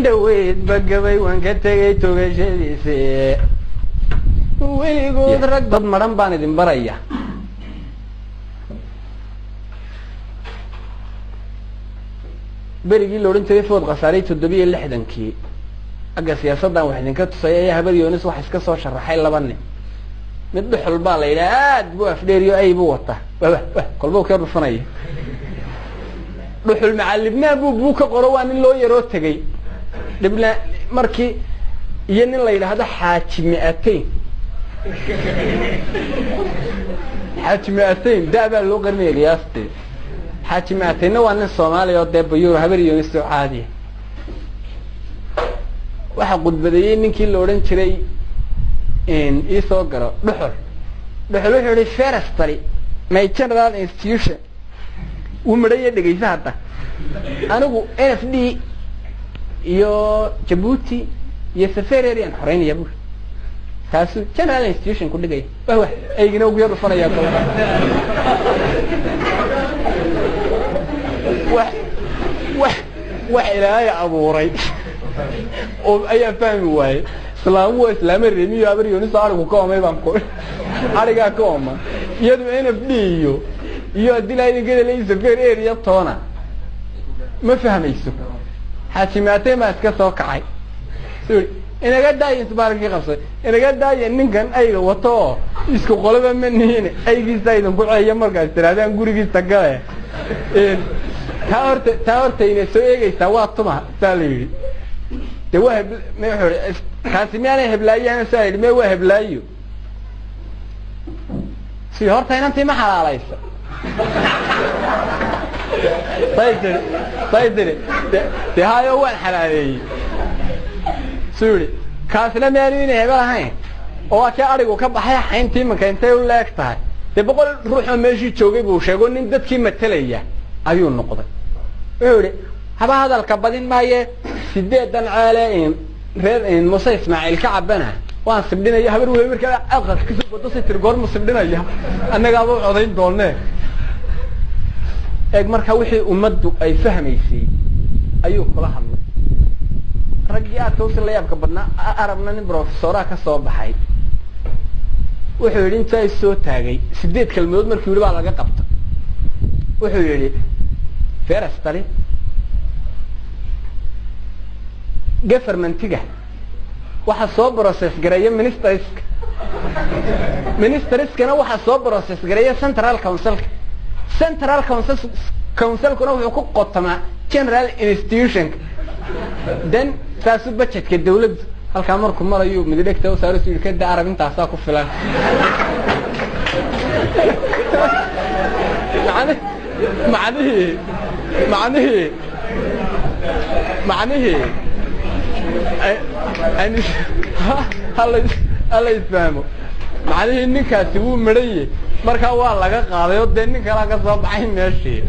Indhoweyd bagabay waan ka tegay togashadiisi. Weligood rag dad maran baan idin baraya. Berigii la odhan jiray Food Khasaaray 67-kii, agga siyaasaddan wax idinka tusay ayaa Habar Yoonis wax iska soo sharaxay laba nin. Mid Dhuxul baa la yidhaha, aad buu afdheeriyo, ay buu wataa, wah wah, kolba ka dhufanaya. Dhuxul macalibnaan buu ka qoro, waa nin loo yaroo tegay dhibna markii. Iyo nin la yidhaahdo Xaaji Miatain. Xaaji Miatain da baa loo qarinaya qiyaastii. Xaaji Miatainna waa nin Soomaaliya oo dee bayuur Habar Yoonis oo caadiya. Waxaa khudbadeeyey ninkii la odhan jiray iisoo garo, Dhuxul. Dhuxul wuxuu yihi, "Firstly, my general institution." Wuu midhaya, dhegeysa hadda. Anigu NFD iyo Jabuuti iyo saferarian xoreynaya buri, taasuu general institution ku dhigaya. Wah wah, aygina ugu yar dhufanaya kol. Wax wax wax Ilaahay abuuray oo ayaa fahmi waayey. Islaamu waa islaame reemiyo Habar Yoonis, arigu ka omay baan ku arigaa ka oma. Iyadu NFD iyo haddii laa idinkeeda la safer area toona ma fahmayso. Xaaji Maatey baa iska soo kacay, suu inaga daaya, isbaarkii qabsay, inaga daaya ninkan ayga wato oo isku qoloba ma nihiin, aygiisa idinku ceeya markaas tirahdaan gurigiisa gale. Taa horta, taa horta ina soo eegaysaa waa tuma? Saa la yidhi. De waa heb me wuxuu ihi, kaasi miyaanay heblaayahan? Saa yidhi, me waa heblaayo. Si horta inantii ma xalaalaysa? Say tiri, say tiri, de hayo, waan xalaaleeyey. Suu yidhi, kaasina miyaanu ina hebel ahayn oo waa kii arigu ka baxay? Xayntii imanka intay u leeg tahay? Dee 100 ruux oo meeshii joogay buu sheego, nin dadkii matelaya ayuu noqday. Wuxuu yidhi, haba hadalka badin maaye, 8-dan ceele reer Muuse Ismaaciil ka cabana waan sibdhinaya. Habar wey markaa aqalka kasoo bado si tir, goormu sibdhinaya? Annagaaba u codayn doonee. Eeg, marka wixii ummaddu ay fahmaysay ayuu kula hadlay. Raggii aadka usi la yaabka badnaa, Arabna nin professoraa ka soo baxay, wuxuu yidhi, intaa soo taagay, 8 kelmadood markuu yidhi baa laga qabta. Wuxuu yidhi, firstly, governmentiga waxaa soo process gareeya ministerska, ministerskana waxaa soo process gareeya central councilka, central council councilkuna wuxuu ku qotamaa general institutionka, then saasuu budgetka dawladdu halkaa markuu marayu midhegta usaaro. Su yidhi, kada Arab intaasaa ku filan. Man macnihii macnihii macnihii hala isfahmo. Macnihii ninkaasi wuu midhaye, markaa waa laga qaaday oo dee nin kalaa ka soo baxay meeshii.